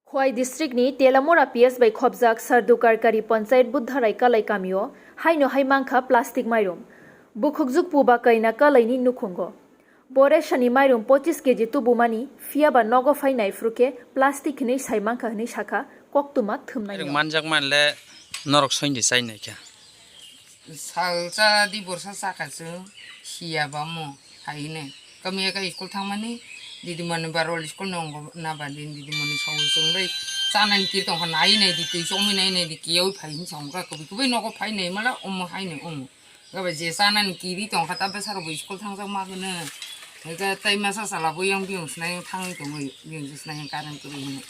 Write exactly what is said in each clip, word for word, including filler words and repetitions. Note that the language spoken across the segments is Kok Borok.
Khowai district ni Telamura P S bai khopjak Sardukar Kari Panchayat Buddharai Kalai kamio haino hai mankha plastic mairum. Bukhukjwk puba kaina kalaini nukhungo. Bo resani mairum pochis keji tubumani, phiyaba nogo phai naiphru khe plastic hinwi sai mankha hinwi sakha koktwma thumnaino. Mairum manjak manle norok soindi chai naikha. Salsa di borsa saka chwng siya ba mo hai ne. Kami ya ka school thangmani didimani ba rol school nongo na ba din didimani sawi chwng bai chanani kiri tongkha nai nai di twi chongwi nai nai di kiyawi phai hin chong ka kubi kubi nogo phai nai mala omo hai nai omo. Gaba je chanani kiri tongkha ta bwsarok bo school thangjak ma gwnw. Hwnkhe tei masa sala bo yang biyong snai thangwi tongwi biyong snai current kwrwi hwnwi.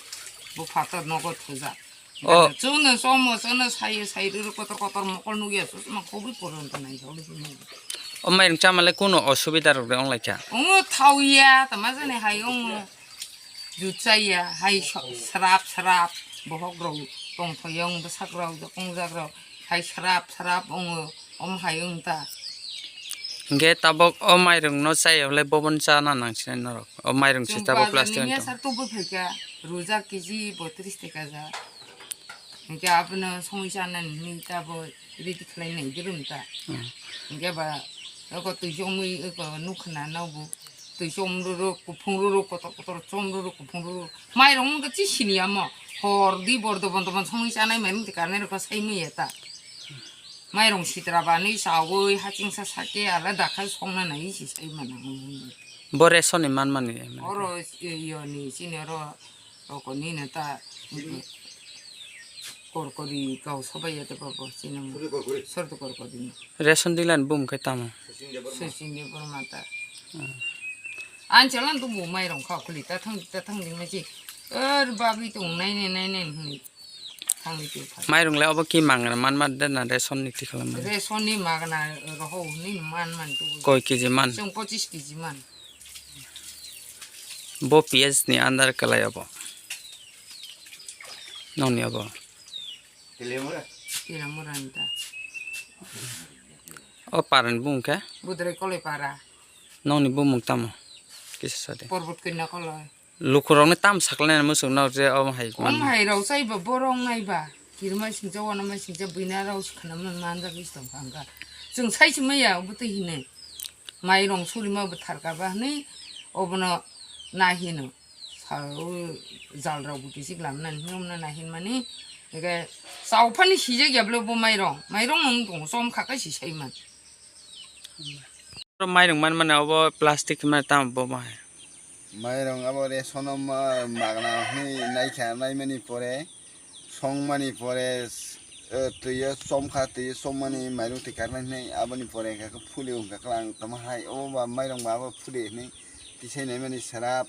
Bo phatar nogo thujak. Oh. Chwngno chomo chwngno sayo sai rwrw kotor kotor mokol nukya chwngno khobwi poron tonai jolwi phano. O mairung chamale kuno osubida rok de onglaikha? Omo thauya tama jani hai omo. Jutsaya hai srap srap bohok rok tongthoi ong bwsak rok dokongjak rok hai srap srap ongo om hai ong ta. Hingke tabok o mairung no chai oblai bobon chana nangsinai norok o mairung si tabok plastic ni tong. Sar tubu phaikha rujak kg botris teka ja. Hingke abono songwi chanani hinwi tabok ready khlai nai drum ta. Hmm. Hingke ba eko twi chomwi eko nukhna nobo. Twi chom rwrw, kuphung rwrw, kotor kotor chom rwrw, kuphung rwrw. Mairung wngkha chi sini amo. Hor di bor dobon dobon songwi chanai mairung twi karnai rwkha sai maya ta. Mairung sitra banwi chawi hachingsa sake alada khe songna nai si sai mano. Bo ration ni man mani. Oro iyo ni sini oro Rokoni na ta korkori kau sabai ya ta babo sini mo. Sori korkori. Sor to korkori na. Ration dilan bum khe tamo. Sosinde borma ta. Hmm. An chalan tu mo mairong kha khuli ta thang ta thang ding ma chi. Er bagi tu nai nai nai nai huni. Thang ni tu pha. Mairong le obo ki mangra man ma de na ration ni tikhala man. Ration ni magna roho huni man man tu. Koi kg man? Chwng pochis kg man. Bo P S ni under kalai abo. Noni abo. Tilamura ni ta. O parani bumung khe? Budrai koloi para. Noni bumung tamo? Kisa sade. Porbot koina koloi. Lukurokni tam saklanai muchung no je omo hai. Om hai rok chai ba borok nai ba. Kirmai singcha wana mai singcha buina rok khana man manjak is tong kha. Chwng sai si maya obo twi hine. Mairong surima bo tharka ba hwnwi obono nahino. Sa-, o jal rok bo kisik lam nani hwnwi omono nahinmani. Eke chao phani sijak ya bwle bo mairong. Mairong no wng tongo, chom kha khe si saiman. Mairong man mani obo plastic ma tamo bo ma hai. Mairong abo ration o ma-, magna hwnwi naikha, naimani pore. Songmani pore, eh, twi o chomkha, twi o chomani mairung twi karnai hinwi aboni pore hwnkha khe phuli o hwnkha khe ang tamo hai, obo ba mairung ba abo phuli hinwi tisai naimani srap,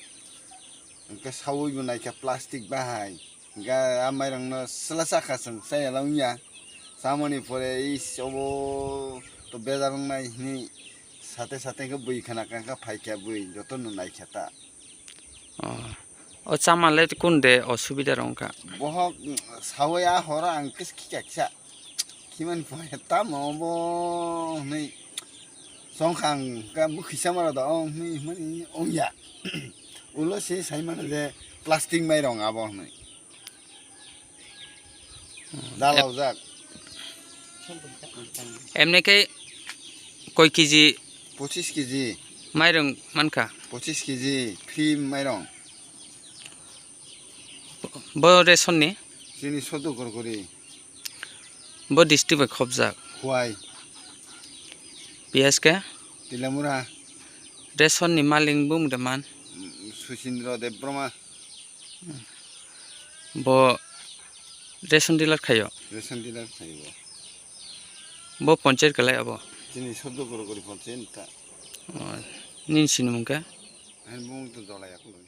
hwnkhe saui bo naikha plastic bahai, hwnkhe a mairung no chwla chakha chwng chayala wngya, chamani pore is obo to bejar wngnai hinwi sate sate hwnkhe bui khna kha khe phaikha bui jotono naikha ta. Oh. O chama le kun de osubida rok wngkha? Bohok sawi a horo ang kis khika kisa. Khimani pore tamo bo hwnwi songkha ang ka bwkhwi sama rok da ong hwnwi hwnwi ongya. Ulo se sai mano je plastic mairong abo hwnwi. Dalaujak. Emne khe koi kg? Pochis kg. Mairung mankha? Pochis kg free mairung. Bo ration ni? Chini Soto Korkori. Bo district bai khopjak? Khowai. P S khe? Tilamura. Ration ni malik bumung de man? Susindro Debbarma. Bo ration dealer khaio? Ration dealer khaio bo. Bo panchayat kalai abo? Chini Soto Korkori panchayat ta. Oh, nini sinimung khe? Ani bumung to Dolai Yakuloi.